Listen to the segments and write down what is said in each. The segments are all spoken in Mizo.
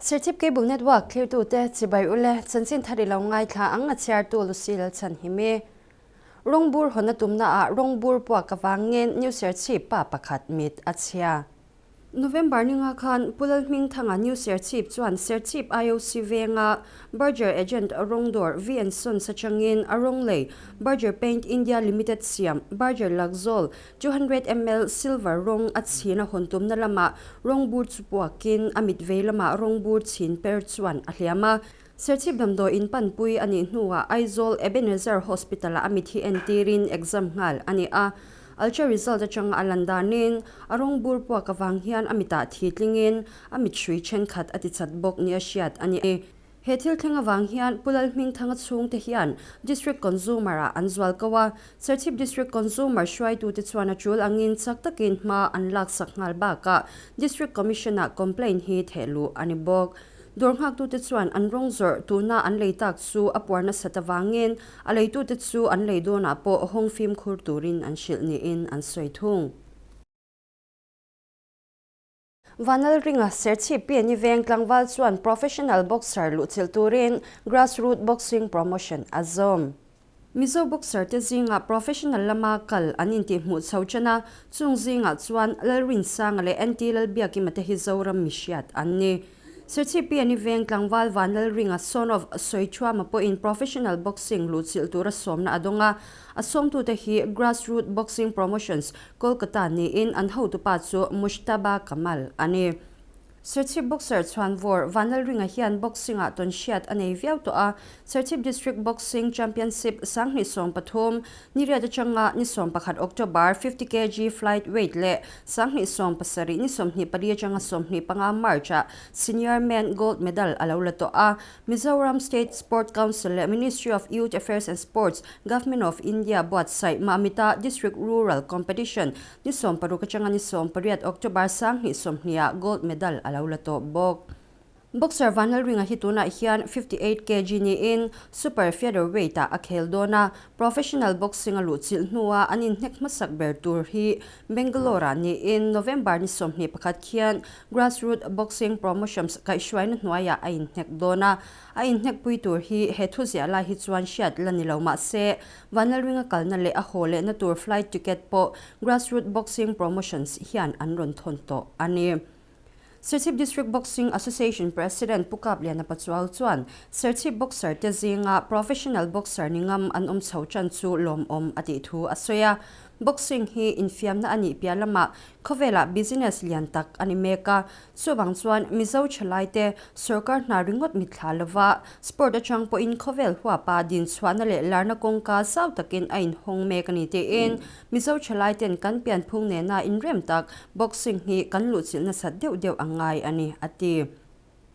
Serchhip Cable Network thlirtute chibai ule chanchin thar i lo ngaithla ang a chhiartu Lucy Lalchhanhimi. Rawngbur hawn a tumnaah rawngbur puak avangin New Serchhip pa pakhat mit a chhia. November ninga khan Pu Lalhmingthanga New Serchhip chuan Serchhip IOC venga Berger Agent rawng dawr VN Sons atangin a rawng lei Berger Paint India Limited siam Berger Luxol 200 ml Silver rawng a chhin a hawn tumna lamah rawng bur chu puakin a mit vei lamah rawng bur chhin per chuan a hliam a. Serchhip damdawi in panpui a nih hnuah Aizawl Ebenezer Hospital-ah a mit hi entirin exam nghal a ni a. Ultra result atanga a lan danin a rawng bur puak avang hian a mitah thi tlingin a mit hrui thenkhat a tichat bawk nia hriat a ni. He thil thleng avang hian Pu Lalhmingthanga chhungte hian District Consumer-ah an zual ko a. Serchhip District Consumer hruaitute chuan a tul angin chak takin hma an laksak nghal bakah District Commission-ah complaint hi thehluh a ni bawk. Dawr nghaktute chuan an rawng zawrh tuna an lei tak chu a puar nasat avangin a leitute chu an lei dawnah pawh hawng fimkhur turin an hrilh niin an sawi thung. Vanlalringa Serchhip Piani Veng tlangval chuan professional boxer luhchilh turin grassroot boxing promotion a zawm. Mizo boxer te zingah professional lama kal an intihhmuh chho chen a, chung zingah chuan Lalrinsanga leh NT Lalbiakima te hi Zoram mihriat an ni. Serchhip Piani Veng tlangval Vanlalringa son of Sawichhuama pawhin professional boxing luhchilh tura sawmna a dawng a, a sawmtute hi Grassroot Boxing Promotions, Kolkata niin an hotupa chu Mushtaba Kamal a ni. Serchhip boxer Chhuanvawr Vanlalringa hian boxing-ah tawn hriat a nei viau tawh a, Serchhip District Boxing Championship 2013 ni riat atanga ni 11 October 50 kg flight weight leh 2017 ni 24 atanga 25 March-ah Senior Men Gold Medal a lo la tawh a, Mizoram State Sport Council leh Ministry of Youth Affairs and Sports, Government of India buatsaih Mamita District Rural Competition Ni 60 atanga ni 18 October 2020 ah gold medal a lo la tawh bawk. Boxer Vanlalringa hi tunah hian 58 kg niin super featherweight ah a khel dawn a, professional boxing a luhchilh hnua an inhnek hmasak ber tur hi Bangalore ah niin November ni 21 khian Grassroot Boxing Promotions kaihhruaina hnuaiah a inhnek dawn a, a inhnekpui tur hi he thuziah lai hi chuan hriat la ni lo mah se Vanlalringa kalna leh a haw lehna tur flight ticket pawh Grassroot Boxing Promotions hian an rawn thawn tawh a ni. Serchhip District Boxing Association President Pu Kapliana Pachuau chuan Serchhip boxer te zinga professional boxer ni ngam an awm chho tan chu lawmawm a tih thu a sawi a. Boxing hi infiamna a nih piah lamah khawvelah business lian tak a ni mek a, Chuvang chuan Mizo thalaite sorkar hna ringawt mitthla lova sport atang pawhin khawvel huapa dinchhuahna leh larna kawngka zau takin a inhawng mek a ni tiin Mizo thalaiten kan pianphung nena inrem tak boxing hi kan luhchilh nasat deuh deuh a ngai a ni, a ti.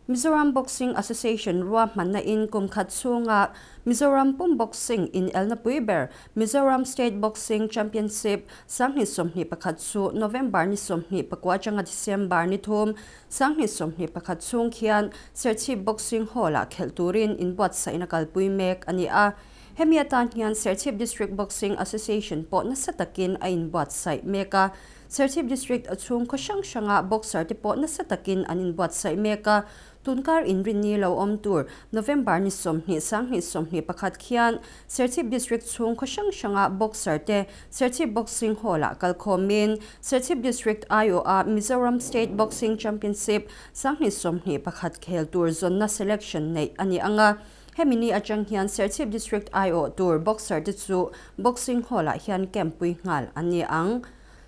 Mizoram Boxing Association ruahmanna in kum khat chhunga Mizoram pum boxing inelna pui ber Mizoram State Boxing Championship 2021 chu November ni 24 atanga December ni 3, 2021 chhung khian Serchhip Boxing Hall-ah khelh turin inbuatsaihna kalpui mek a ni a. Hemi atan hian Serchhip District Boxing Association pawh nasa takin a inbuatsaih mek a. Serchhip District a chhung khaw hrang hranga boxer te pawh nasa takin an inbuatsaih mek a, tunkar inrinni lo awm tur November ni 20 2021 khian Serchhip District chhung khaw hrang hranga boxer te Serchhip Boxing Hall-ah kalkhawmin Serchhip District aiawha Mizoram State Boxing Championship 2021 khel tur zawnna selection neih a ni ang a, hemi ni atang hian Serchhip District aiawh tur boxer te chu Boxing Hall-ah hian camp pui nghal an ni ang.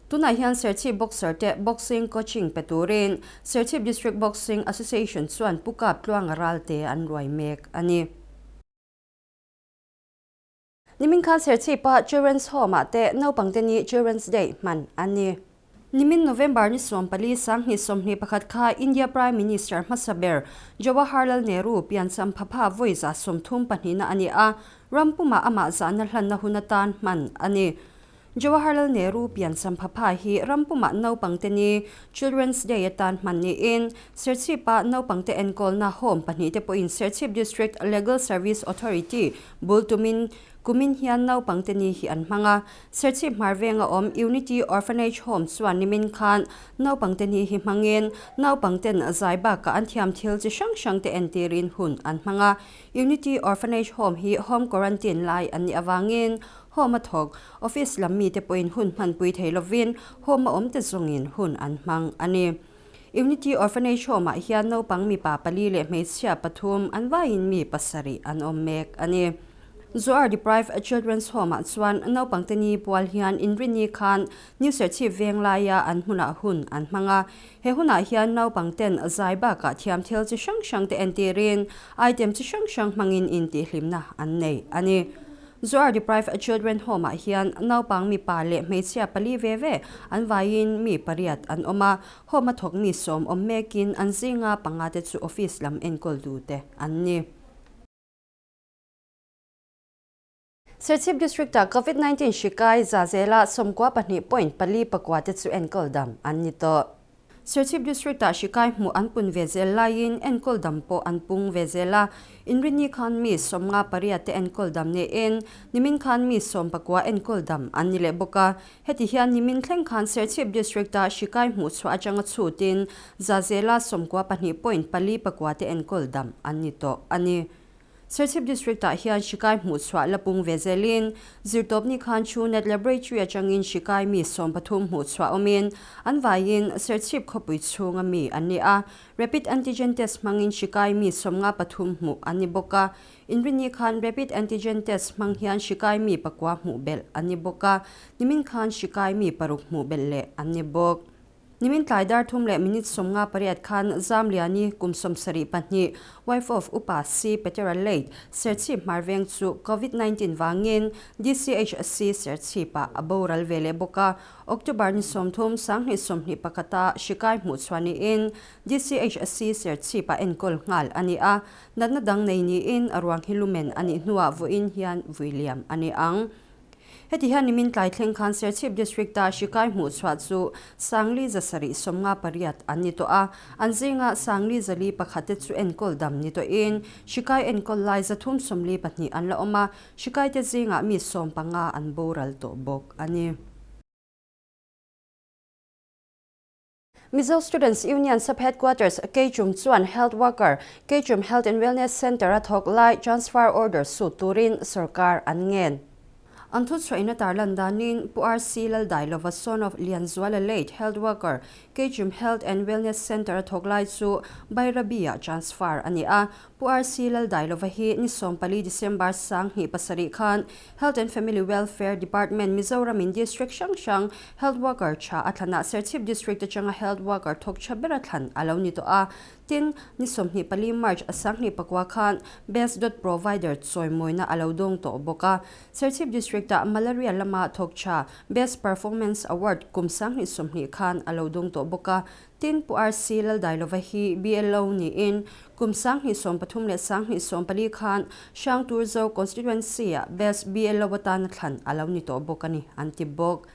Tunah hian Serchhip boxer te boxing coaching pe turin Serchhip District Boxing Association chuan Pu Kap Tluanga Ralte an ruai mek a ni. Nimin khan Serchhipa Children's Home-ah te naupangte ni Children's Day hman a ni. Nimin November ni 14 2021 kha India Prime Minister hmasa ber Jawaharlal Nehru piancham phapha vawi 32 na a ni a, ram pumah amah zahna hlanna hun atan hman a ni. Jawaharlal Nehru piancham phapha hi ram pumah naupangte ni Children's Day atan hman niin Serchhip-ah naupangte enkawlna home pahnihte pawhin Serchhip District Legal Service Authority bul tumin kumin hian naupangte ni hi an hmang a. Serchhip hmar venga awm Unity Orphanage Home chuan nimin khan naupangte ni hi hmangin naupangten zai bakah an thiam thil chi hrang hrangte entirin hun an hmang a. Unity Orphanage Home hi home quarantine lai an nih avangin Home a thawk, office lam mite pawhin hun hmanpui thei lovin home a awm te zawngin hun an hmang a ni. Unity Orphanage Home ah hian naupang mipa pali leh hmeichhia pathum an vaiin mi pasarih an awm mek a ni. Zoar Deprived Children's Home ah chuan naupangte ni pual hian inrini khan New Serchhip veng laia an hmunah hun an hmang a. He hunah hian naupangten zai bakah thiam thil chi hrang hrang te entirin item chi hrang hrang hmangin intihhlimna an nei a ni. Zuar Deprived Children Home ah hian naupang mipa leh hmeichhia pali ve ve an vaiin mi pariat an awm a, home a thawk mi sawm awm mekin an zinga panga te chu office lam enkawl tu te an ni. Serchhip District ah Covid 19 hri kai za zela 92.4 te chu enkawl dam an ni tawh. Serchhip District-ah hri kai hmuh an pun ve zel laiin enkawl dam pawh an pung ve zel a. Inrinni khan mi 58 te enkawl dam niin nimin khan mi 19 enkawl dam an ni leh bawk a. Heti hian nimin thleng khan Serchhip District-ah hri kai hmuh chhuah atanga chhutin za zela 92.4 te enkawl dam an ni tawh a ni. Serchhip District-ah hian hri kai hmuh chhuah la pung ve zelin, zirtawpni khan chu Net Laboratory atangin hri kai mi 13 hmuh chhuah awmin, an vaiin Serchhip khawpui chhunga mi an ni a. Rapid Antigen Test hmangin hri kai mi 53 hmuh an ni bawk a. Inrinni khan Rapid Antigen Test hmang hian hri kai mi pakua hmuh belh an ni bawk a, nimin khan hri kai mi paruk hmuh belh leh an ni bawk. Nimin tlai dar thum leh minute 58 khan Zamliani kum 72, wife of Upa C Petera late, Serchhip hmar veng chu Covid 19 vangin DCHC Serchhip-ah a boral ve leh bawk a. October ni 30, 2021-a hri kai hmuh chhuah niin DCHC Serchhip-ah enkawl nghal a ni a. Natna dang nei niin a ruang hi lumen a nih hnuah vawiin hian vui liam a ni ang. Heti hian nimin tlai thleng khan Serchhip District-a hri kai hmuh chhuah chu 1458 an ni tawh a, an zinga 401 te chu enkawl dam ni tawhin hri kai enkawl lai 342 an la awm a, hri kai te zingah mi 15 an boral tawh bawk a ni. Mizo Students Union Sub Headquarters Keichum chuan Health Worker Keichum Health and Wellness Centre a thawk lai transfer order sut turin sorkar an ngen. An thuchhuahina tarlan danin Pu RC Laldailova son of Lianzuala late Health Worker Keichum Health and Wellness Centre a thawk lai chu Bairabi-ah transfer a ni a. Pu RC Laldailova hi ni 14 December 2007 khan Health and Family Welfare Department Mizoram in District hrang hrang Health Worker tha a thlanah Serchhip District atanga Health Worker thawk tha ber a thlan a lo ni tawh a. Tin, ni 24 March 2009 khan Best Dot Provider chawimawina a lo dawng tawh bawk a. Serchhip District-ah Malaria lama thawk tha Best Performance Award kum 2020 khan a lo dawng tawh bawk a. Tin, Pu RC Laldailova hi BLO niin kum 2013 leh 2014 khan Hrangturzo Constituency-ah Best BLO atana thlan a lo ni tawh bawk a ni, an ti bawk.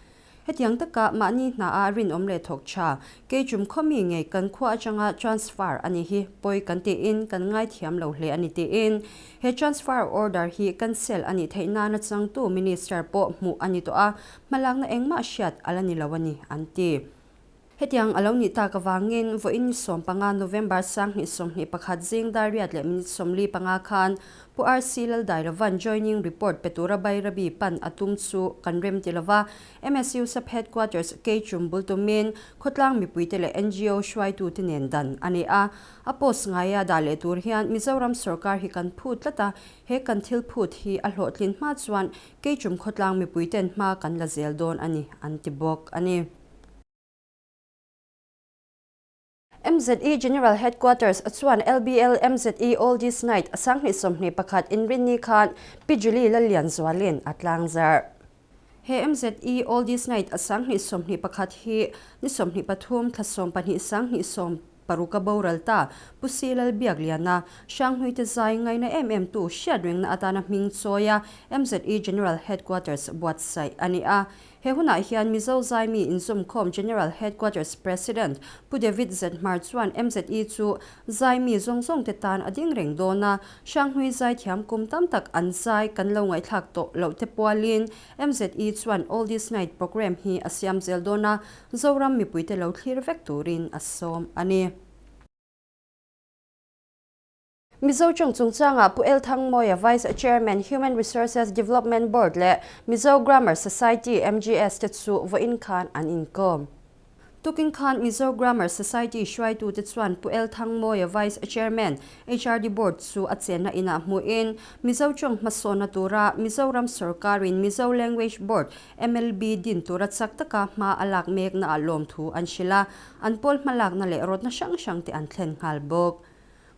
Hetiang taka mahni hnaah rinawm leh thawk tha, keichum khawmi ngei kan khua atanga transfer a ni hi pawi kan tiin kan ngaithiam lo hle a ni tiin he transfer order hi cancel a nih theih nana changtu Minister pawh hmuh a ni tawh a, hmalakna engmah hriat a la ni lo a ni, an ti. Hetiang a lo nih tak avangin vawiin 15 November 2021 zing dar riat leh minute 45 khan Pu RC Laldairavan joining report pe tura Bairabi pan a tum chu kan rem ti lova, MSU Sub Headquarters Keichum bul tumin khawtlang mipuite leh NGO hruaitute nen dan a ni a. A post ngaia dah leh tur hian Mizoram sorkar hi kan phut tlat a, he kan thil phut hi a hlawhtlin hma chuan Keichum khawtlang mipuiten hma kan la zel dawn a ni, an ti bawk a ni. MZE General Headquarters chuan LBL MZE Oldies Night 2021 inrinni khan Pi Julie Lallianzualin a tlangzarh. He MZE Oldies Night 2021 hi ni 23 thla 12 2016 a boral ta Pu Si Lalbiakliana Hranghlui te zai ngaina em em tu hriat rengna atana hming chawia MZE General Headquarters buatsaih a ni a. He hunah hian Mizo Zaimi Inzawmkhawm General Headquarters President Pu David Zethmar chuan MZE chu Zaimi zawng zawngte tan a ding reng dawn a, Hranghlui zaithiam kum tam tak an zai kan lo ngaihthlak tawh loh te pualin MZE chuan Oldies Night programme hi a siam zel dawn a, Zoram mipuite lo thlir vek turin a sawm a ni. Mizo Chung chungchangah Pu El Thangmawia Vice Chairman Human Resources Development Board leh Mizo Grammar Society, MGS, te chu vawiin khan an inkawm. Tukin khan Mizo Grammar Society hruaitute chuan Pu El Thangmawia Vice Chairman HRD Board chu a chenna inah hmuhin Mizo Chung hmasawnna tura Mizoram sawrkarin Mizo Language Board, MLB, din tura chak taka hma a lak meknaah lawmthu an hrilh a, an pawl hmalakna leh rawtna hrang hrangte an thlen nghal bawk.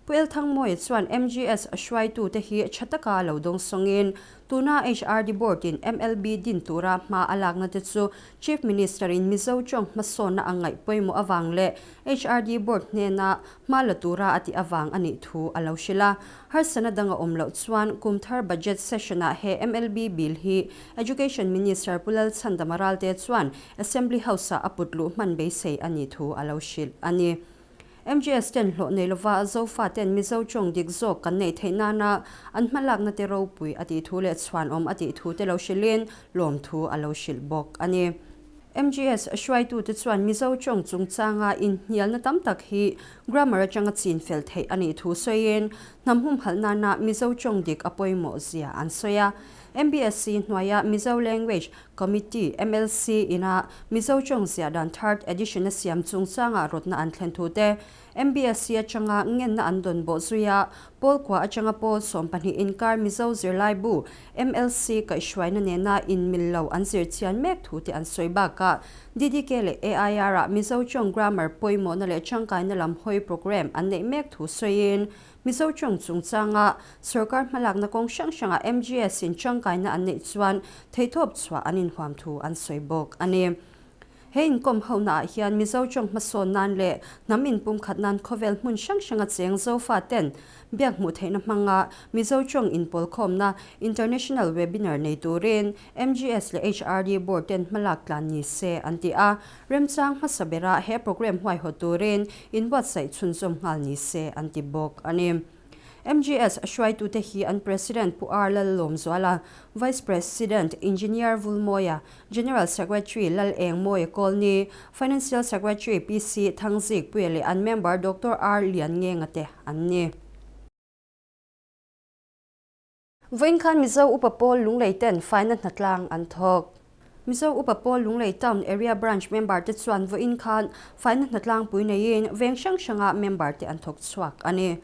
Pu El Thangmawia chuan MGS a hruaitute hi tha taka lo dawng sawngin tuna HRD Board-in MLB din tura hma a lakna te chu Chief Minister-in Mizo tawng hmasawnna a ngaih pawimawh avang leh HRD Board hnena hma la tura a tih avang a nih thu a lo hrilh a. Harsana dang a awm loh chuan kum thar Budget Session-ah he MLB bill hi Education Minister Pu Lalchhandama Ralte chuan Assembly House-ah a put luh hman beisei a nih thu a lo hrilh a ni. MGS ten hlawh nei lova Zofa ten Mizo tawng dik zawk kan neih theih nana an hmalakna te ropui a tih thu leh chhuanawm a tih thu te lo hrilhin lawmthu a lo hrilh bawk a ni. MGS hruaitute chuan Mizo tawng chungchanga inhnialna tam tak hi grammar atanga chin fel theih a nih thu sawiin hnam humhalh nana Mizo tawng dik a pawimawh zia an sawi a. MBSC hnuaia Mizo Language Committee, MLC, ina Mizo tawng ziah dan third edition a siam chungchangah rawtna an thlen thu te, MBSC atanga ngenna an dawn bawh zui a, pawl kua atanga pawl 12 inkar Mizo zirlaibu, MLC, kaihhruaina nena inmil lo an zir chian mek thu te an sawi bakah DDK leh AIR-ah Mizo tawng grammar pawimawhna leh tangkaina lam hawi programme an neih mek thu sawiin Mizo tawng chungchanga sawrkar hmalakna kawng hrang hrangah MGS in tangkaina an neih chuan theihtawp chhuah an inhuam thu an sawi bawk a ni. He inkawm honaah hian Mizo tawng hmasawn nan leh hnam inpumkhat nan khawvel hmun hrang hranga cheng Zofa ten biak hmuh theihna hmanga Mizo tawng inpawlkhawmna International Webinar nei turin MGS leh HRD Board ten hmalak tlan ni se an ti a. Remchang hmasa bera he programme huaihawt turin inbuatsaih chhunzawm nghal ni se an ti bawk a ni. MGS hruaitute hi an President Pu R Lallawmzuala, Vice President Engineer Vulmawia, General Secretary Lal Engmawia Kawlni, Financial Secretary PC Thangzikpuia leh an member Doctor R Lianngenga te an ni. Vawiin khan Mizo Upa Pawl Lunglei ten faina hnatlang an thawk. Mizo Upa Pawl Lunglei Town Area Branch member te chuan vawiin khan faina hnatlang pui neiin veng hrang hranga member te an thawk chhuak a ni.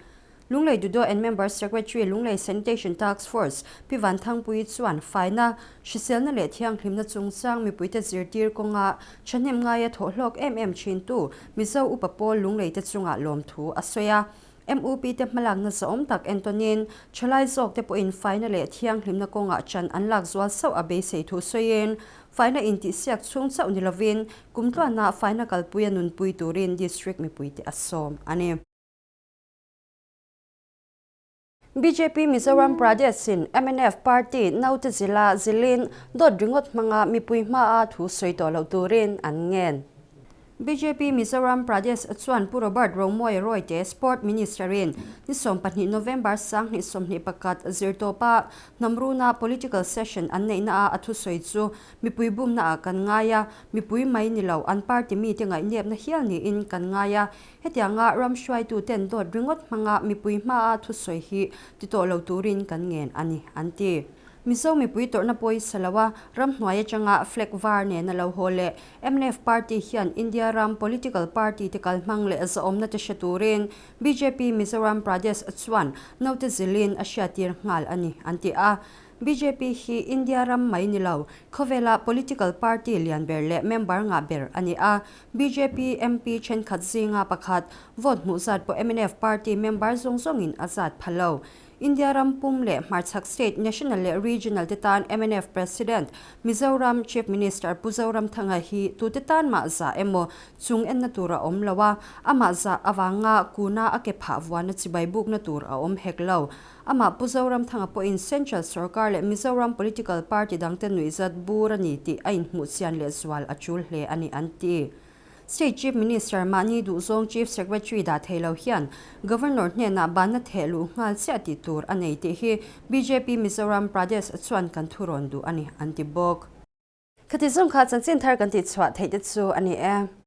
Lunglei Dudo and Member Secretary Lunglei Sanitation Task Force Pi Vanthangpuii chuan faina, hriselna leh thianghlimna chungchang mipuite zirtir kawnga thahnem ngaia thawhhlawk em em thintu Mizo Upa Pawl Lunglei te chungah lawmthu a sawi a. MUP te hmalakna zahawm tak entawnin thalai zawk te pawhin faina leh thianghlimna kawngah chan an lak zual sauh a beisei thu sawiin faina intihsiak chhung chauh ni lovin kumtluanah faina kalpuia nunpui turin District mipuite a sawm a ni. Bjp Mizoram Pradesh in mnf party naute zila zilin dawt ringawt hmanga mipui hmaa thu sawi tawh loh turin an ngen. Bjp Mizoram Pradesh chuan Pu Robert Romawia Royte Sport Minister-in ni 12 November 2021 zirtawpa hnamruna political session an neihnaah a thusawi chu mipui bumnaah kan ngai a, mipui mai ni lo an party mite ngaihnepna hial niin kan ngai a, hetianga ram hruaituten dawt ringawt hmanga mipui hmaa thusawi hi ti tawh lo turin kan ngen a ni, an ti. Mizo mipui tawrhna pawisa lo a, ramhnuai atanga flag var nena lo haw leh mnf party hian India ram political party te kalhmang leh zahawmna te hre turin bjp Mizoram Pradesh chuan note zilin a hriattir nghal a ni, an ti a. Bjp hi India ram mai ni lo, khawvela political party lian ber leh member ngah ber a ni a. Bjp MP thenkhat zinga pakhat vote hmuh zat pawh mnf party member zawng zawngin a zat pha lo. India ram pum leh hmarchhak state, national leh regional te tan mnf President, Mizoram Chief Minister Pu Zoramthanga hi tute tan mah zah emaw chung enna tur a awm lo a, amah zah avanga kuna a ke phah vuana chibai bukna tur a awm hek lo. Amah Pu Zoramthanga pawhin Central sorkar leh Mizoram political party dangte nuihzat bur a ni tih a inhmuh chian lehzual a tul hle a ni an ti. State Chief Minister mahni duhzawng Chief Secretary dah thei lo hian Governor hnenah banna theh luh nghal chiah tih tur a nei tih hi bjp Mizoram Pradesh chuan kan thurawn duh a ni an ti bawk. Khati zawng kha chanchin thar kan tihchhuah theih te chu a ni e.